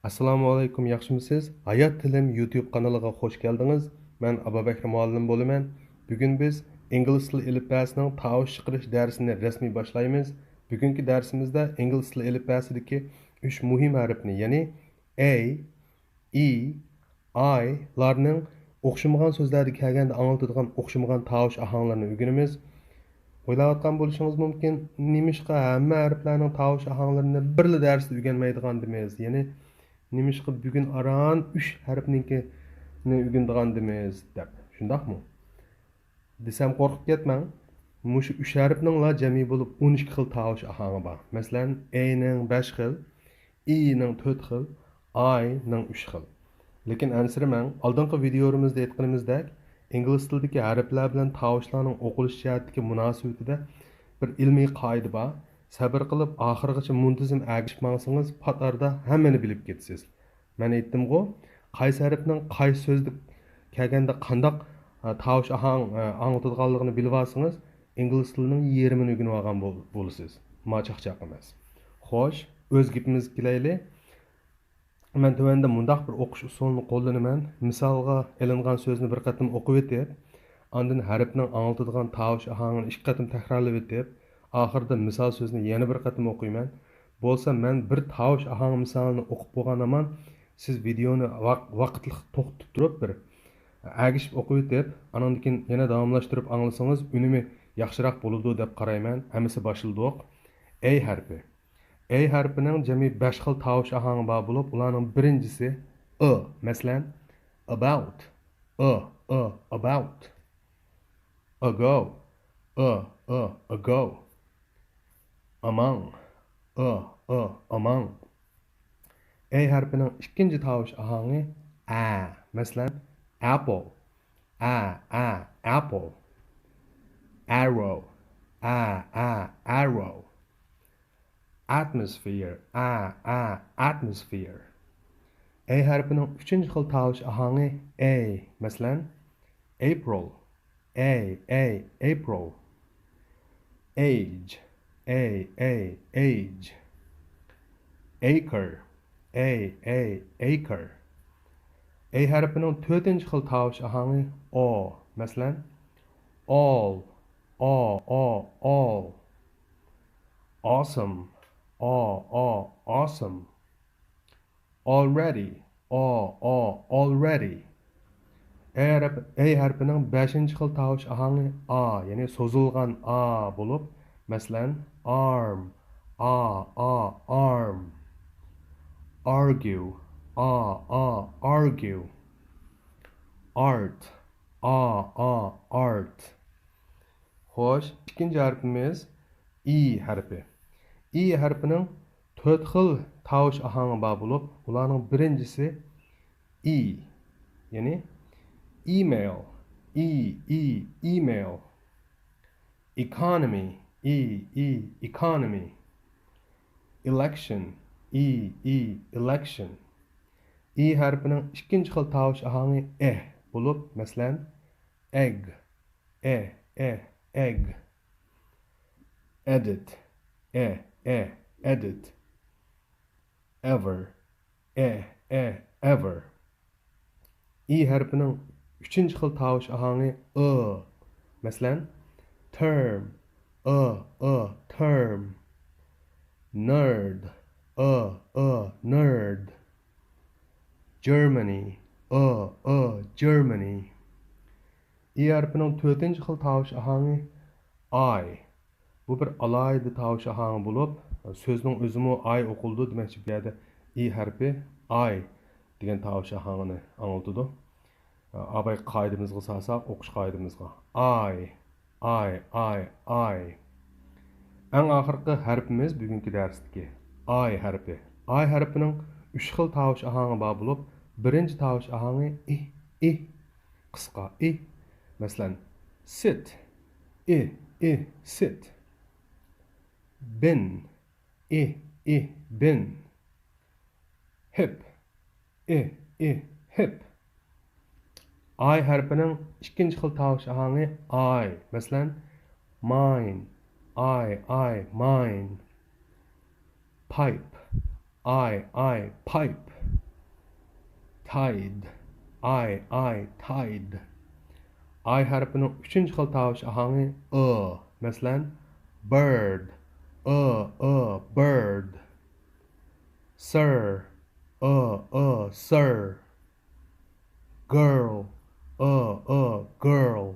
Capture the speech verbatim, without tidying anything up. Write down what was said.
ئەسسالامۇ ئەلەيكۇم، ياخشىمۇسىز؟ ھايات تىلىم يۇتيۇب قانىلىغا خوش كەلدىڭىز. مەن ئابابەكرى مۇئەللىم بولىمەن. بۈگۈن بىز ئىنگلىز تىلى ئېلىپبەسىنىڭ تاۋۇش چىقىرىش دەرسىنى رەسمىي باشلايمىز. بۈگۈنكى دەرسىمىزدە ئىنگلىز تىلى ئېلىپبەسىدىكى ئۈچ مۇھىم ھەرپنى، يەنى ئەي، ئى، ئاي لارنىڭ ئوخشىمىغان سۆزلەردە كەلگەندە ئاڭلىتىدىغان ئوخشىمىغان تاۋۇش ئاھاڭلىرىنى ئۆگىنىمىز. ئويلاۋاتقان بولۇشىڭىز مۇمكىن، نېمىشقا ھەممە ھەرپلەرنىڭ تاۋۇش ئاھاڭلىرىنى بىرلا دەرستە ئۆگەنمەيدىغاندىمىز؟ يەنى نېمىشقا بۈگۈن ئاران ئۈچ ھەرپنىڭكىنى ئۆگىنىدىغاندىمىز دەپ، شۇنداقمۇ؟ دېسەم قورقۇپ كەتمەڭ. مۇشۇ ئۈچ ھەرپنىڭلا جەمئىي بولۇپ ئون ئىككى خىل تاۋۇش ئاھاڭى بار. مەسىلەن، ئەينىڭ بەش خىل، ئىنىڭ تۆت خىل، ئاينىڭ ئۈچ خىل. لېكىن ئەنسىرىمەڭ، ئالدىنقى ۋىدىيولىرىمىزدا ئېيتقىنىمىزدەك، ئىنگلىز تىلىدىكى ھەرپلەر بىلەن تاۋۇشلارنىڭ ئوقۇلۇش جەھەتتىكى مۇناسىۋىتىدە بىر ئىلمىي قائىدە بار. سەبىر قىلىپ، ئاخىرغىچە مۇنتىزىم ئەگىشىپ ماڭسىڭىز، پات ئارىدا ھەممىنى بىلىپ كېتىسىز. مەن ئېيتتىمغۇ، قايسى ھەرپنىڭ قايسى سۆزدە كەلگەندە قانداق، ئە، تاۋۇش ئاھاڭ، ئە، ئاڭلىتىدىغانلىقىنى بىلىۋالسىڭىز، ئىنگلىز تىلىنىڭ يېرىمىنى ئۆگىنىۋالغان بول-، بولىسىز. ما چاقچاق ئەمەس. خوش، ئۆز گېپىمىزگە كېلەيلى. مەن تۆۋەندە مۇنداق بىر ئوقۇش ئۇسۇلىنى قوللىنىمەن. مىسالغا ئېلىنغان سۆزنى بىر قېتىم ئوقۇۋېتىپ، ئاندىن ھەرپنىڭ ئاڭلىتىدىغان تاۋۇش ئاھاڭىنى ئىككى قېتىم تەكرارلىۋېتىپ، ئاخىرىدا مىسال سۆزنى يەنە بىر قېتىم ئوقۇيمەن. بولسا مەن بىر تاۋۇش ئاھاڭ مىسالىنى ئوقۇپ بولغان ھامان، سىز ۋىدېئونى ۋاق-، ۋاقىتلىق توختىتىپ تۇرۇپ بىر ئەگىشىپ ئوقۇۋېتىپ، ئانىڭدىن كېيىن يەنە داۋاملاشتۇرۇپ ئاڭلىسىڭىز ئۈنۈمى ياخشىراق بولىدۇ دەپ قارايمەن. ھەممىسى باشلىدۇق. ئەي ھەرپى. ئەي ھەرپىنىڭ جەمئىي بەش خىل تاۋۇش ئاھاڭى بار بولۇپ، ئۇلارنىڭ بىرىنچىسى ئى، مەسىلەن، about، ئى، ئى، about، ago، ئى، ئى، ago، among، ئى، ئى، among. ئەي ھەرپىنىڭ ئىككىنچى تاۋۇش ئاھاڭى ئە، مەسىلەن، apple، ئە، ئە، apple، arrow، ئە، ئە، arrow، atmosphere، ئە، ئە، atmosphere. ئەي ھەرپىنىڭ ئۈچىنچى خىل تاۋۇش ئاھاڭى ئەي، مەسىلەن، April، ئەي، ئەي، April، age، ئەي، ئەي، age، acre، ئەي، ئەي، acre. ئەي ھەرپىنىڭ تۆتىنچى خىل تاۋۇش ئاھاڭى ئو، مەسىلەن، all، ئو، ئو، all، awesome، ئو، ئو، awesome، already، ئو، ئو، already. ئەي ھەرپ-، ئەي ھەرپىنىڭ بەشىنچى خىل تاۋۇش ئاھاڭى ئا، يەنى سوزۇلغان ئا بولۇپ، مەسىلەن، arm، ئا، ئا، arm، argue، ئا، ئا، argue، art، ئا، ئا، art. خوش، ئىككىنچى ھەرپىمىز ئى ھەرپى. ئى ھەرپىنىڭ تۆت خىل تاۋۇش ئاھاڭى بار بولۇپ، ئۇلارنىڭ بىرىنچىسى ئى، يەنى email، ئى، ئى، email، economy، ئى، ئى، economy، election، ئى، ئى، election. ئى ھەرپىنىڭ ئىككىنچى خىل تاۋۇش ئاھاڭى ئې بولۇپ، مەسىلەن، egg، ئې، ئې، egg، edit، ئې، ئې، edit، ever، ئې، ئې، ever. ئى ھەرپىنىڭ ئۈچىنچى خىل تاۋۇش ئاھاڭى ئى. مەسىلەن، term، ئى، ئى، term، nerd، ئى، ئى، nerd، Germany، ئى، ئى، Germany. ئى ھەرپىنىڭ تۆتىنچى خىل تاۋۇش ئاھاڭى ئاي. بۇ بىر ئالاھىدە تاۋۇش ئاھاڭى بولۇپ، سۆزنىڭ ئۆزىمۇ ئاي ئوقۇلىدۇ، دېمەكچى، بۇ يەردە ئى ھەرپى ئاي دېگەن تاۋۇش ئاھاڭىنى ئاڭلىتىدۇ. ئاۋاي، قائىدىمىزغا سالساق، ئوقۇش قائىدىمىزغا. ئاي، ئاي، ئاي، ئاي. ئەڭ ئاخىرقى ھەرپىمىز بۈگۈنكى دەرستىكى ئاي ھەرپى. ئاي ھەرپىنىڭ ئۈچ خىل تاۋۇش ئاھاڭى بار بولۇپ، بىرىنچى تاۋۇش ئاھاڭى ئى، ئى، قىسقا ئى. مەسىلەن، sit، ئى، ئى، sit. Bin، ئى، ئى، bin. Hip، ئى، ئى، hip. ئاي ھەرپىنىڭ ئىككىنچى خىل تاۋۇش ئاھاڭى ئاي. مەسىلەن، mine، ئاي، ئاي، mine. Pipe، ئاي، ئاي، pipe. Tide. I, I, tide. ئاي ھەرپىنىڭ ئۈچىنچى خىل تاۋۇش ئاھاڭى ئى. مەسىلەن، bird. ئى، ئى، bird. Sir. ئى، ئى، sir. Girl. ئى، ئى، girl.